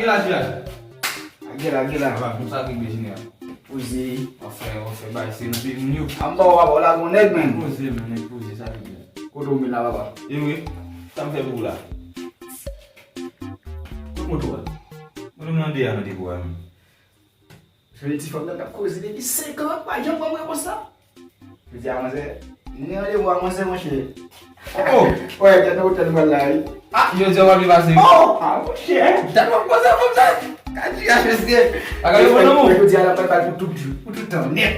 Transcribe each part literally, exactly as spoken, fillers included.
Gen la, gen la. Gen la, gen la. Sa va, bon, sa ki bezwen a. Poze. W ap fè, w ap fè bagay serye nan peyi moun yo. An ba w, papa, w la gon nèg, menm. Poze, menm, nèg poze, sa ki byen. Kote w men la, papa? E wi, sa m fè pou ou la? Kot moto a? Moto m nan de a, nan depo a, menm. Jodi ti fanm nan t ap koze depi senk an, pa janm ban m repons la. Jodi a manzè, ni randevou a manzè, monchè. Oh! Wè, gade nan otèl mwen la, wi. Ah, jodi a w ap pase, wi. Oh! Ah, monchè. Dat w ap koze fanm sa. Gade jan mesye. Bagay yo bon nan men w. Jodi a l ap pral pou tout jou, pou tout tan, nèt.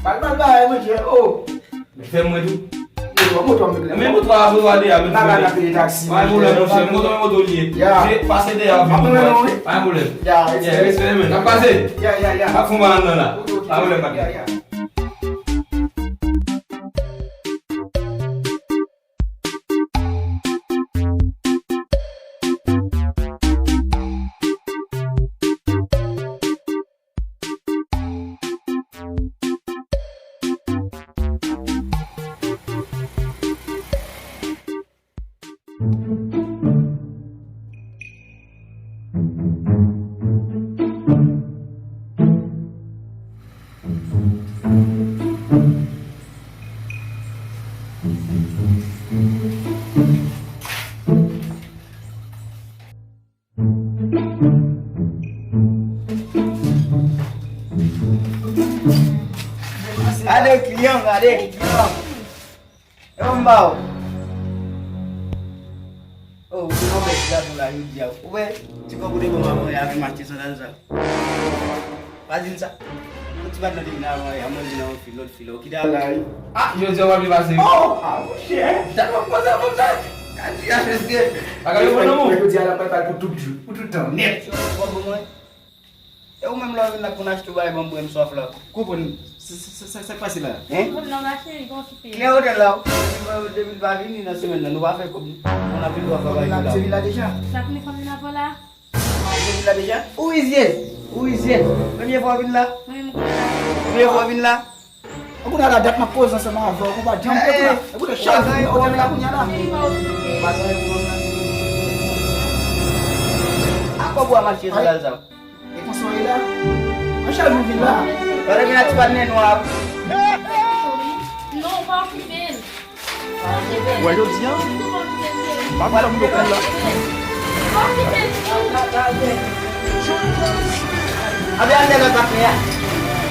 Pral, pral, bagay, monchè, oh. Fè mwen tou. Moto, moto, moto. Men moto a, moto a deyò, men bagay la peye taksi, pa gen pwoblèm, monchè. Moto, moto li ye. Ya. Se pase deyò, vin mwen. Pa gen pwoblèm. Ya, respè, men. N ap pase. Ya, ya, ya. N ap fon bagay nan la. Ok, ok. Pa gen pwoblèm, patnè. Ya, ya. Gade kliyan, gade kliyan. E yon ba w. Oh, ou te konn bèk gaz ou la, jodi a. Ou wè, ti kòb ou te ban m avan yè a vin achte sandal sa. Pa di m sa. Yon ti patnè te vin avan yè a, mwen vin nan yon fil, lòt fil, ou kite a la, wi. Ah, jodi a w ap pase. Oh, ah, monchè. Dat w ap koze fanm sa. Gade jan mesye. Bagay yo bon nan men w. Jodi a l ap pral pou tout jou, pou tout tan, nèt. Ou ap ban mwen. E ou menm lè w vin la pou n achte w bagay ban m bwè m swaf la. Konprann, sa, sa, sa, sa k pase la? Hein? Konn non ma chérie, bon kite. Klè otèl la, depi, depi l pa vini nan semèn nan, nou pa fè kòb. Konn ap vin dwa fè bagay la. Se vin la deja? Sa vini konn vin avan la? Se vin la deja? Ou rizye, ou rizye. Premye fwa w vin la? Mwen menm konn la. Premye fwa w vin la? Ou konnen la dat m ap koze ansanm avè w, ou pa janm pran tou la. Ou konnen chak jou otèl la kounye a la. Chérie, pa okipe. Pa gen pwoblèm. A kòb ou a m achte sandal sa. E konsa w ye la? Mwen chak jou vin la. Pandan vin ak ti patnè nwa a. Non, pa okipe l. Wè jodi a? Pa pale m de koul la. Pa okipe l. Anben al dèyè lòt patnè a.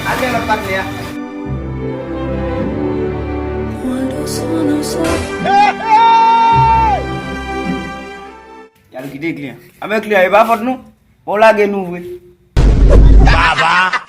Al dèyè lòt patnè a. Y al kite kliyan. Anben kliyan, e pa fòt nou. Bon, lage nou vre. Baba!